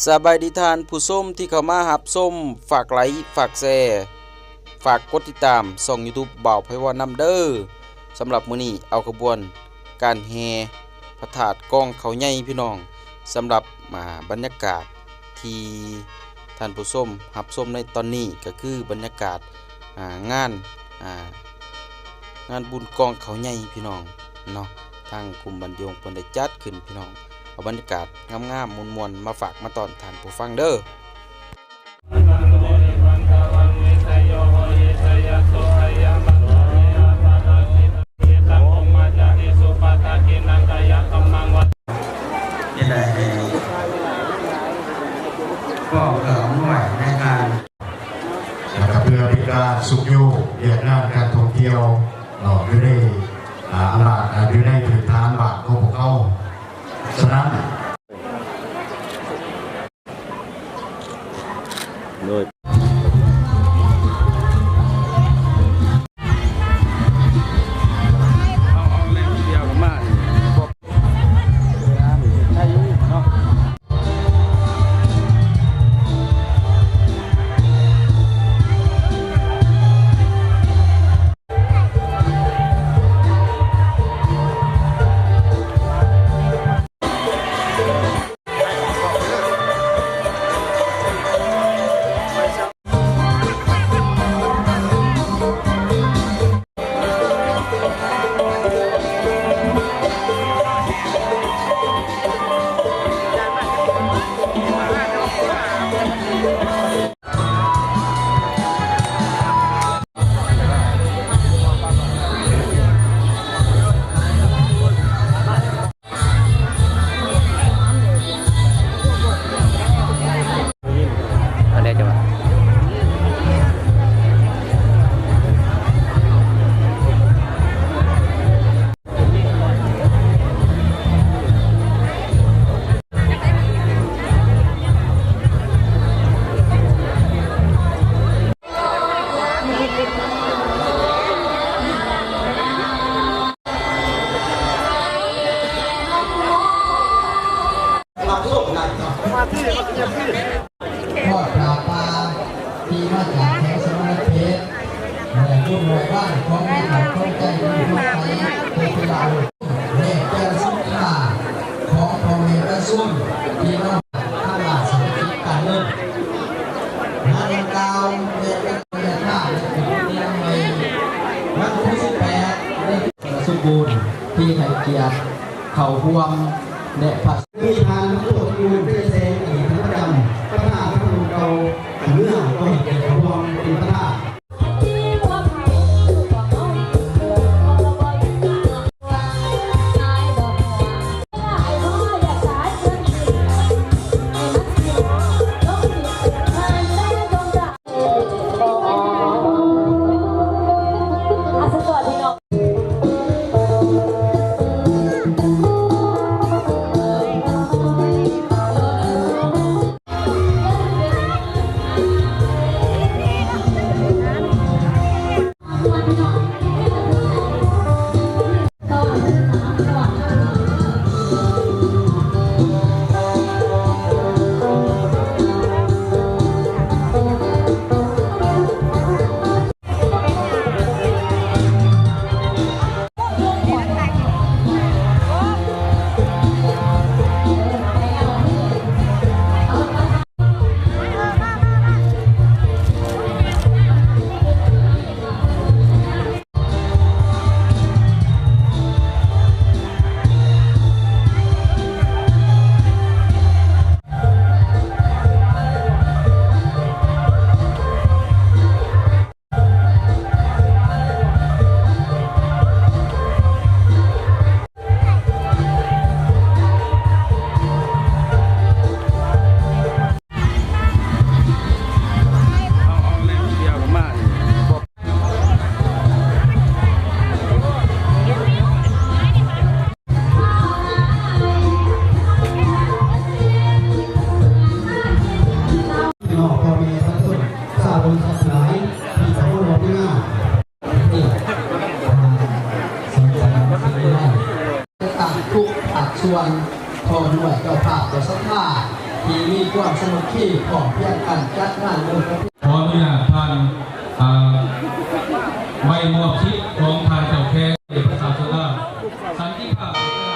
ສະບາຍດີທ່ານຜູ້ຊົມທີ່ເຂົ້າມາຮັບຊົມ, ຝາກໄລ, ຝາກແຊ, ຝາກກົດຕິດຕາມຊ່ອງຢູທູບບ່າວໄພວອນນຳເດີ້. ສຳລັບມື້ນີ້ເອົາຂະບວນການແຫ່ພະທາດກອງເຂົ້າໃຫຍ່ພີ່ນ້ອງ. ສຳລັບ ອ່າ ບັນຍາກາດທີ່ທ່ານຜູ້ຊົມຮັບຊົມໃນຕອນນີ້ ກໍຄືບັນຍາກາດ ອ່າ ງານ ອ່າ ງານບຸນກອງເຂົ້າໃຫຍ່ພີ່ນ້ອງເນາະ, ທາງກຸ່ມບ້ານຢົງເພິ່ນໄດ້ຈັດຂຶ້ນພີ່ນ້ອງ. ເອົາບັນຍາກາດງາມໆມ່ວນໆມາຝາກມາຕ້ອນທ່ານຜູ້ຟັງເດີ້. ນີ້ແຫຼະ ກໍເພື່ອເປັນການຊຸກຍູ້ວຽກງານການທ່ອງທ່ຽວເນາະ ຢູ່ໃນ ອ່າ ຕະຫຼາດ ອ່າ ຢູ່ໃນພື້ນຖານບ້ານຂອງພວກເຮົາ. ສະນັ້ນ ໂດຍ ອັນໃດຈະວ່າ ທອດຜ້າປ່າທີ່ມາຈາກແຂວງສະຫວັນນະເຂດ ແລະ ບຸນໄຫວ້ວານຂອງແມ່ເຖົ້າຂອງໃຈທີ່ຮັກໃຜເທດສະບານ ແລກປ່ຽນສິນຄ້າຂອງພໍ່ແມ່ປະຊາຊົນທີ່ມາທາງດ້ານເສດຖະກິດການເງິນ. ງານດັ່ງກ່າວແມ່ນເປັນໄລຍະທາງ ແລະ ເປັນເລື່ອງໃນວັນທີສິບແປດ ເດືອນສົມບູນ ທີ່ໃຫ້ກຽດເຂົ້າຮ່ວມ ແລະ ພະ ມີທ່ານ ໂຕດ ກຸນ ເປັນແສງ ອະດີດປະທານ ປະທານ ລັດຖະມົນຕີເກົ່າ ເມືອງ ກໍໃຫ້ກຽດເຂົ້າຮ່ວມເປັນປະທານ. ທີ່ມີຄວາມສາມັກຄີພ້ອມພຽງກັນ ຈັດງານບຸນປະເພນີ. ຂໍອະນຸຍາດທ່ານ ອ່າ ໃບມອບສິດຂອງທ່ານເຈົ້າແຂວງ ປະຊາຊົນລາວ ສັນຕິພາບ.